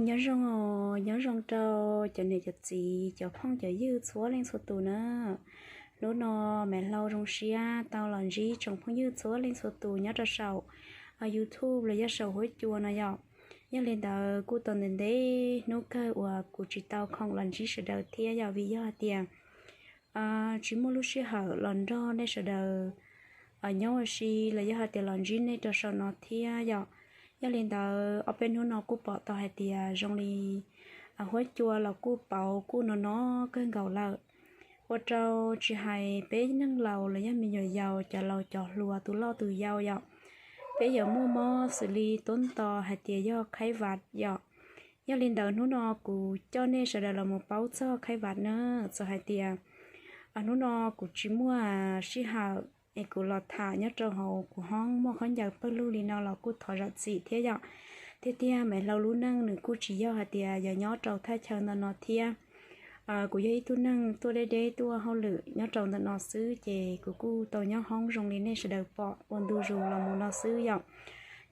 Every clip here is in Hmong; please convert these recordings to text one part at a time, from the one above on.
Nyob zoo, nyob zoo rau cov niam cov txiv, cov phooj cov ywg txhua leej txhua tus na. Hnub no Maiv Hlau zoo siab tau los ntsib tsoom phooj ywg txhua leej txhua tus nyob rau saum YouTube los yog saum huab cua no yom. Yog li ntawd kuj tau ntev ntev hnub kawg uas kuv tsis tau khoom los ntsib sawv daws thiab yom, vim yog hais tias tsis muaj lub sij hawm los nrog nej sawv daws nyob ua si los yog hais tias los ntsib nej rau saum no thiab yom. Yog li ntawd ob peb hnub no kuj pom tau hais tias zoo li huab cua los kuj pauv kuj no no kawg nkaus lawm, ua rau tsis hais peb neeg laus los yog me nyuam yaus, cov laus cov hluas, tus loj tus yau yom, peb yuav muaj mob xws li tuab nto hais tias yog khaib vam yom. Yog li ntawd hnub no kuv coj nej sawv daws los mus paub txog khaib vam na. Txawm hais tias hnub no kuv tsis muaj sij hawm es kuv los tham nyob rau hauv kuv hoob muaj khaub ncaws pawg lug li no los kuj thov zam txim thiab yom. Tiag tiag Maiv Hlau lub neej nws kuj tsis yog hais tias yog nyob rau thaj chaw ntawm no thiab. Kuv yog ib tug neeg tuaj deb deb tuaj hauj lwm nyob rau ntawm no xwb, ces kuv kuj tau nyob hoob zoo li nej sawv daws pom ua ntu zus los mus no xwb yom.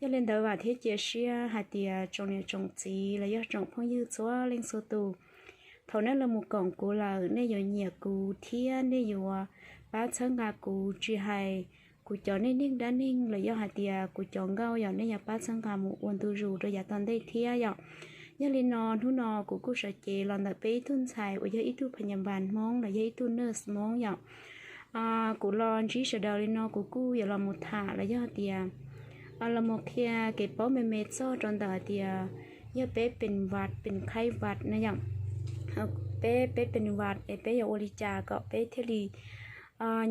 Yog li ntawd vam thiab cia siab hais tias tsoom niam tsoom txiv los yog tsoom phooj ywg txhua leej txhua tus, thaum nej los mus koom kuv lawm nej yuav nyiam kuv thiab nej yuav pab txhawb nqa kuv, tsis hais kuv cov neej neeg dab neeg los yog hais tias kuv cov nkauj yom, nej yuav pab txhawb nqa mus ua ntu zus rau yav tom ntej thiab yom. Yog li no hnub no kuv kuj sawv cev los ntawm peb ib tug ntxhais uas yog ib tug phas nyas npas Hmoob los yog ib tug nurse Hmoob yom. Kuv los ntsib sawv daws li no kuv kuj yuav los mus tham los yog hais tias los mus qhia kev paub me me txog rau ntawm hais tias yog peb pes vas pes khaib vam na yom. Peb, peb pes vas es peb yuav ua li cas kom peb thiaj li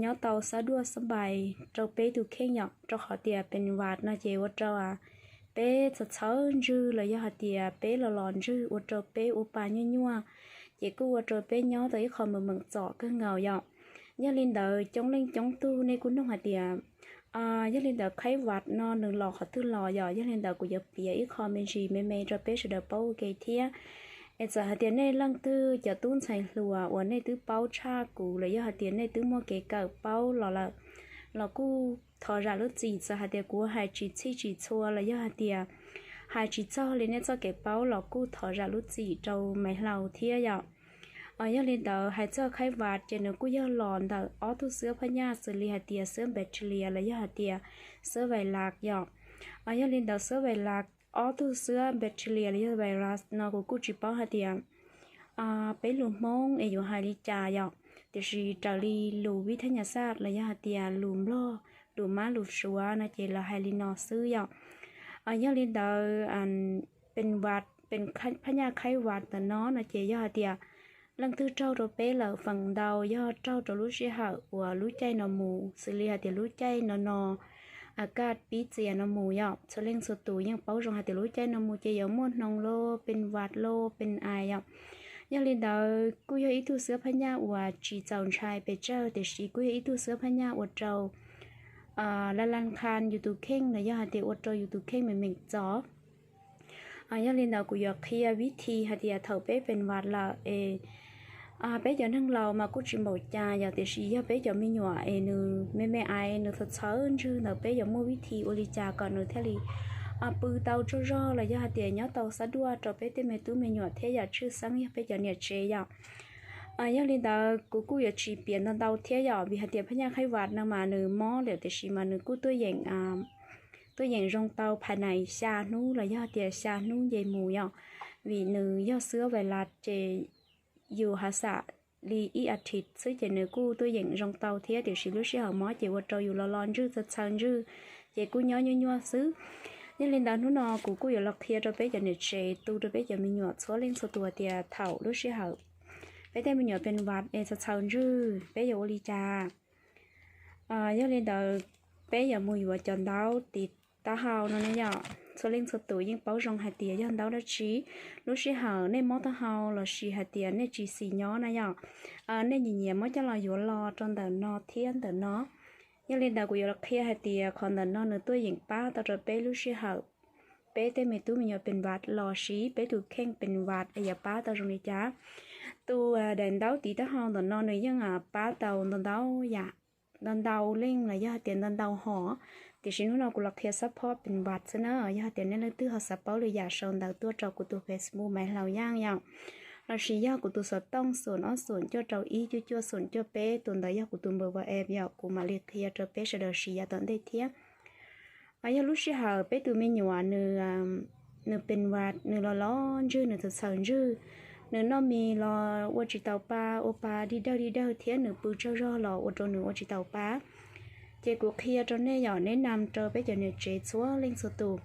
nyob tau xab duaj xab npais rau peb tus kheej yom, rau qhov tias pes vas no ces ua rau peb txhaws txhawb ntswg los yog hais tias peb los los ntswg ua rau peb ua pa nyuaj nyuaj, ces kuj ua rau peb nyob tau ib qho meem meem txom kawg nkaus yom. Yog li ntawd coob leej coob tug nej kuj nug hais tias yog li ntawd khaib vam no nws los qhov twg los yom. Yog li ntawd kuv yuav piav ib qho me ntsis me me rau peb sawv daws paub ua ke thiab. Es txawm hais tias nej leej twg cov tub ntxhais hluas uas nej twb paub tshaj kuv los yog hais tias nej twb muaj kev kawm paub los lawm los kuj thov zam lub txim. Txawm hais tias kuv hais tsis txhij tsis txhua los yog hais tias hais tsis txog li nej txoj kev paub los kuj thov zam lub txim rau Maiv Hlau thiab yom. Yog li ntawd hais txog khaib vam ces nws kuj yog los ntawm ob tug xwab phab nyaj xws li hais tias xwab bacteria los yog hais tias xwab vais las yom. Yog li ntawd xwab vais las, ob tug xwab bacteria los yog virus no kuv kuj tsis paub hais tias peb lus Hmoob es yuav hais li cas yom, tiam sis raws li lus vib thab nyas xaj los yog hais tias lus Nplog, lus Mab lus Suav no ces lawv hais li no xwb yom. Yog li ntawd pes vas, pes phab nyaj khaib vas ntawm no no ces yog hais tias leej twg raug rau peb lawm feem ntau yog raug rau lub sij hawm uas lub caij no mus, xws li hais tias lub caij no no kaj pib txias no mus yom. Txhua leej txhua tus yeej paub zoo hais tias lub caij no mus ces yuav muaj hnoos los pes vas los pes ais yom. Yog li ntawd kuj yog ib tug xwab phab nyaj uas tsis txaus ntshai pes tsawg, tiam sis kuj yog ib tug xwab phab nyaj ua rau la la kha yus tus kheej los yog hais tias ua rau yus tus kheej meem meem txom. Yog li ntawd kuv yuav qhia vib thi hais tias thaum peb pes vas lawm es peb cov neeg laus mas kuj tsis npaum cas yom, tiam sis yog peb cov me nyuam es nws me me ais nws txhaws txhawb ntswg ntawd peb yuav muaj vib thi ua li cas kom nws thiaj li pw tau tsaug zog los yog hais tias nyob tau xab duaj rau peb tej me tub me nyuam thiab yam tshwj xeeb yog peb cov niam tsev yom. Yog li ntawd kuv kuj yuav tsis piav ntau ntau thiab yom, vim hais tias phab nyaj khaib vas no mas nws mob lawm tiam sis mas nws kuj tuaj yeem, tuaj yeem zoo tau phaj nais xya hnub los yog tias xya hnub nce mus yom. Vim nws yog xwab vais las ces yus hav xam li ib as thiv xwb ces nws kuj tuaj yeem zoo tau thiab, tiam sis lub sij hawm mob ces ua rau yus los los ntswg txhaws txhaws ntswg ces kuj nyob nyuaj nyuaj xwb. Yog li ntawd hnub no kuv kuj yuav los qhia rau peb cov niam tsev, tu rau peb cov me nyuam txhua leej txhua tus tias thaum lub sij hawm peb tej me nyuam pes vas es txhaws txhaws ntswg peb yuav ua li cas. Yog li ntawd peb yuav mus yuav cov ntaub tiv taub hau no ne yom. Txhua leej txhua tus yeej paub zoo hais tias yog ntaub dab tsi. Lub sij hawm nej mob taub hau los sis hais tias nej tsis xis nyob na yom, nej nyiam nyiam muab coj los yuav los rau ntawm no thiab ntawm no. Yog li ntawd kuv yuav los qhia hais tias qhov ntawm no nws tuaj yeem pab tau rau peb lub sij hawm peb tej me tub me nyuam pes vas los sis peb tus kheej pes vas es yuav pab tau zoo li cas. Tus daim ntaub tiv taub hau ntawm no nws yeej pab tau ntau ntau yam, ntau ntau leej los yog hais tias ntau ntau hom. Tiam sis hnub no kuv los qhia xab phob pes npas xwb na. Yog tias nej leej twg ho xav paub lwm yam sau ntawv tuaj rau kuv tus Facebook Maiv Hlau Yaj yom, lossis yog kuv tus xov tooj xoom ob xoom cuaj rau ib cuaj cuaj xoom cuaj peb, tus ntawd yog kuv tus npawb WhatsApp yom, kuv mam li qhia rau peb sawv daws siv yav tom ntej thiab. Yog lub sij hawm peb tus me nyuam nws pes npas nws los los ntswg, nws txhaws txhaws ntswg, nws noj mis los ua tsis taus pa, ua pa dig dawg dig dawg thiab nws pw tsaug zog los ua rau nws ua tsis taus pa, ces kuv qhia rau nej yom, neb nam rau peb cov niam tsev txhua leej txhua tus.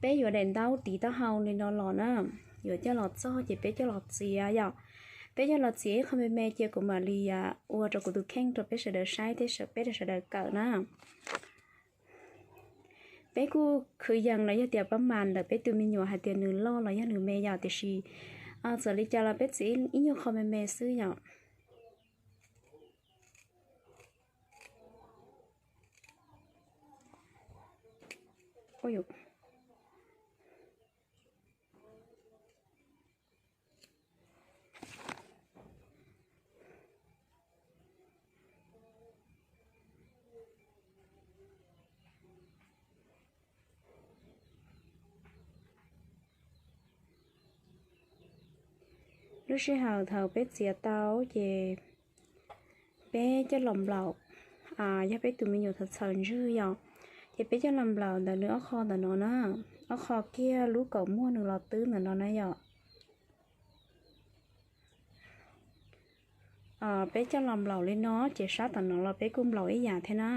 Peb yuav daim ntaub tiv taub hau li no los na, yuav coj los txog ces peb coj los txiav yom. Peb coj los txiav ib qho me me cia kuv mam li ua rau kuv tus kheej rau peb sawv daws saib thiab peb rau sawv daws kawm na. Peb kuj khwv yees los yog tias pab mas ntawm peb tus me nyuam hais tias nws loj los yog nws me yom, tiam sis txawm li cas los peb txiav ib nyuag qho me me xwb yom. Lub sij hawm thaum peb txiav tau ces peb coj los nplaum, yog peb tus me nyuam txhaws txhaws ntswg yom, ces peb coj los nplaum ntawm nws ob qho ntawm no na, ob qho kiag lub kaum muag nws los twb ntawm no na yom. Peb coj los nplaum li no ces sab tom no los peb kuj nplaum ib yam thiab na.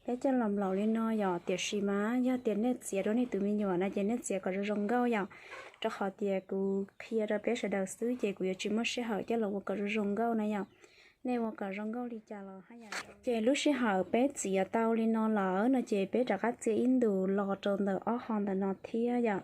Peb coj los nplaum li no yom, tiam sis mas yog tias nej txiav rau nej tus me nyuam no ces nej txiav kom zoo zoo nkauj yom, rau qhov tias kuv qhia rau peb sawv daws xwb ces kuv yuav tsis muaj sij hawm coj los ua kom zoo zoo nkauj na yom. Nej ua kom zoo nkauj li cas los haj yam zoo. Ces lub sij hawm peb txiav tau li no lawm no ces peb rov qab txiav ib ntus los rau ntawm ob qho ntawm no thiab yom.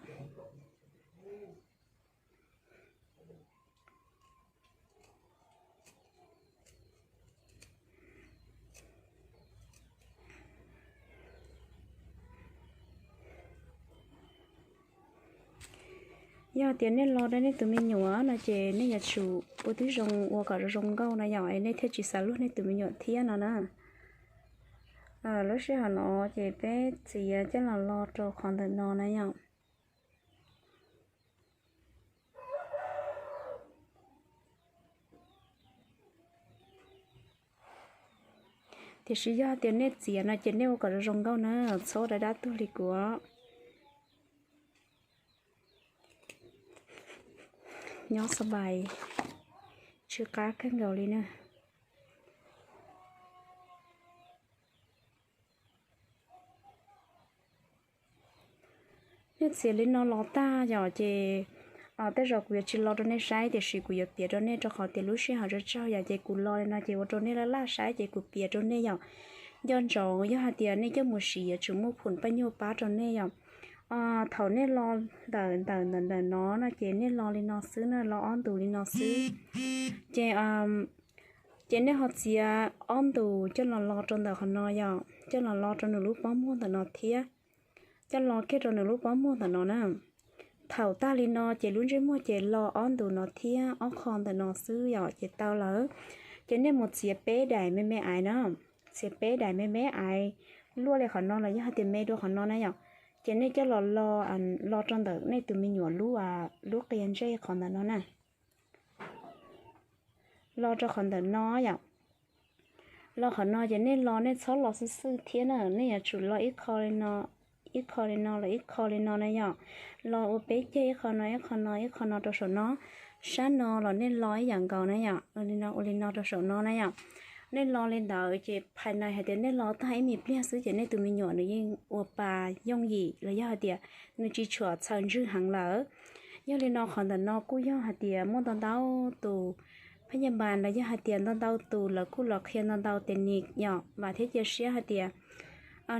Yog tias nej lo rau nej tus me nyuam no ces nej yuav tsum ua tib zoo ua kom zoo zoo nkauj na yom, es nej thiaj tsis xav luag nej tus me nyuam thiab no na. Lub sij hawm no ces peb txiav coj los lo rau qhov ntawm no na yom. Tiam sis yog tias nej txiav no ces nej ua kom zoo zoo nkauj na, txhob dab dab tuag li kuv. Nyob xab npais, tsw qab kawg nkaus li na. Nej txiav li no los tag yom ces tej zaum kuv yuav tsis lo rau nej saib tiam sis kuv yuav piav rau nej rau qhov tias lub sij hawm tsawg tsawg yom ces kuv lo li no ces ua rau nej laj laj saib ces kuv piav rau nej yom. Nco ntsoov yog hais tias nej coj mus siv yuav tsum muaj phum paj nyuj pab rau nej yom. Thaum nej lo ntawm ntawm ntawm ntawm no no ces nej lo li no xwb na, lo ob ntus li no xwb. Ces ces nej ho txiav ob ntus coj los lo rau ntawm qhov no yom, coj los lo rau nws lub pob muag ntawm no thiab, coj lo kiag rau nws lub pob muag ntawm no na. Thaum tag li no ces lub ntsej muag ces lo ob ntus no thiab ob qho ntawm no xwb yom ces tau lawm. Ces nej mus txiav peb daim me me aiv na, txiav peb daim me me aiv luaj li qhov no los yog hais tias me dua qhov no na yom, ces nej coj los lo, lo rau ntawm nej tus me nyuam lub, lub qia ntsej qhov ntawm no na. Lo rau qhov ntawm no yom. Lo qhov no ces nej lo nej txhob lo xwb xwb thiab na, nej yuav tsum lo ib qho li no, ib qho li no los ib qho li no na yom. Lo ua peb ceg, ib qho no ib qho no ib qho no rau saum no. Sab no los nej lo ib yam nkaus na yom, ua li no ua li no rau saum no na yom. Nej lo li ntawd ces phais nais hais tias nej lo tag ib me pliag xwb ces nej tus me nyuam nws yeej ua pa yooj yim los yog hais tias nws tsis tshua txhaws ntswg heev lawm. Yog li no qhov ntawm no kuj yog hais tias muaj ntau ntau tus phab nyaj npas los yog hais tias ntau ntau tus lawv kuj los qhia ntau ntau tes nis yom, vam thiab cia siab hais tias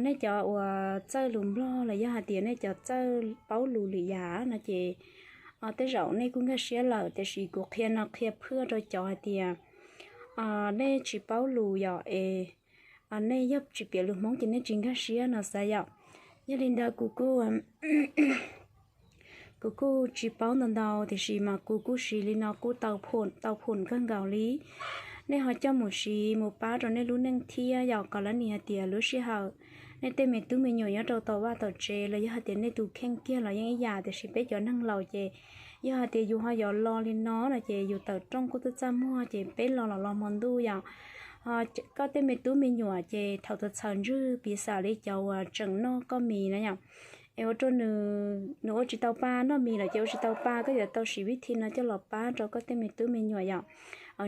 nej cov uas txawj lus Nplog los yog hais tias nej cov txawj paub lus lwm yam no ces tej zaum nej kuj nkag siab lawm, tiam sis kuv qhia no qhia phwj rau cov hais tias nej tsis paub lus yom es nej yog tsis piav lus Hmoob ces nej tsis nkag siab no xav yom. Yog li ntawd kuv kuj kuv kuj tsis paub ntau ntau tiam sis mas kuv kuj siv li no kuj tau phum kawg nkaus li. Nej ho coj mus siv mus pab rau nej lub neej thiab yom, kom lawv nim hais tias lub sij hawm nej tej me tub me nyuam nyob rau tom vaj tom tsev los yog hais tias nej tus kheej kiag los yeej ib yam, tiam sis peb cov neeg laus ces yog hais tias yus ho yuav los li no no ces yus tawm rooj kuj txaj txaj muag ces peb los los los hmo ntuj yom. Koj tej me tub me nyuam ces thaum txhaws ntswg piv xam li cov uas tseem noj koj mis na yom, es ua rau nws ua tsis tau pa noj mis lawm ces ua tsis tau pa, koj yuav tau siv vib thi no coj los pab rau koj tej me tub me nyuam yom.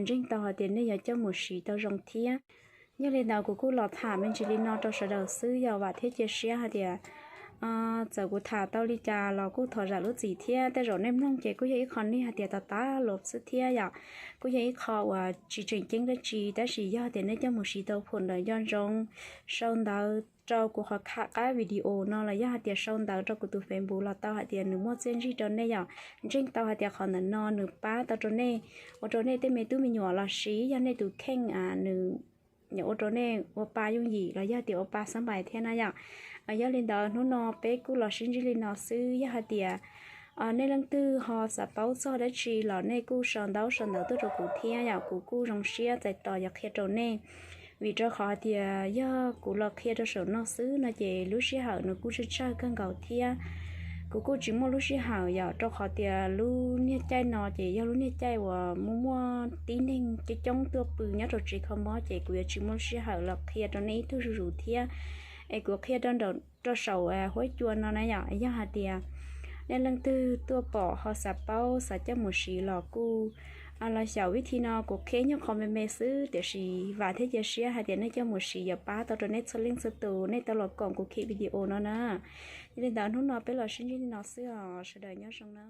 Ntseeg tau hais tias nej yuav coj mus siv tau zoo thiab. Yog li ntawd kuv kuj los tham me ntsis li no rau sawv daws xwb yom, vam thiab cia siab hais tias txawm kuv tham tau li cas los kuj thov zam lub txim thiab. Tej zaum nej mloog ces kuj yog ib qho nej hais tias tas tas los xwb thiab yom, kuj yog ib qho uas tsis tseem ceeb dab tsi, tab sis yog tias nej coj mus siv tau phum ntawm nco ntsoov sau ntawv rau kuv qhov qab video no los yog hais tias sau ntawv rau kuv tus Facebook los tau hais tias nws muaj txiaj ntsig rau nej yom. Ntseeg tau hais tias qhov ntawm no nws pab tau rau nej, ua rau nej tej me tub me nyuam los sis yog nej tus kheej nws ua rau nej ua pa yooj yim los yog tias ua pa xab npais thiab na yom. Yog li ntawd hnub no peb kuj los sib ntsib li no xwb, yog hais tias nej leej twg ho xav paub txog dab tsi los nej kuj sau ntaub sau ntawv tuaj rau kuv thiab yom, kuv kuj zoo siab txais tos yuav qhia rau nej. Vim rau qhov hais tias yog kuv los qhia rau saum no xwb no ces lub sij hawm nws kuj tsawg tsawg kawg nkaus thiab. Kuv kuj tsis muaj lub sij hawm yom, rau qhov tias lub niag caij no ces yog lub niag caij uas muaj muaj tib neeg coob coob tuaj pw nyob rau tsev kho mob ces kuv yuav tsis muaj lub sij hawm los qhia rau nej ib tug zuj zus thiab. Es kuv qhia rau nraum rau saum huab cua no na yom, yog hais tias nej leej twg tuaj pom ho xav paub xav coj mus siv los kuj los xyaum vib thi no, kuv qhia nyuag qho me me xwb tiam sis vam thiab cia siab hais tias nej coj mus siv yuav pab tau rau nej txhua leej txhua tus nej tau los koom kuv ki video no na. Yog li ntawd hnub no peb los sib ntsib li no xwb os, sawv daws nyob zoo na.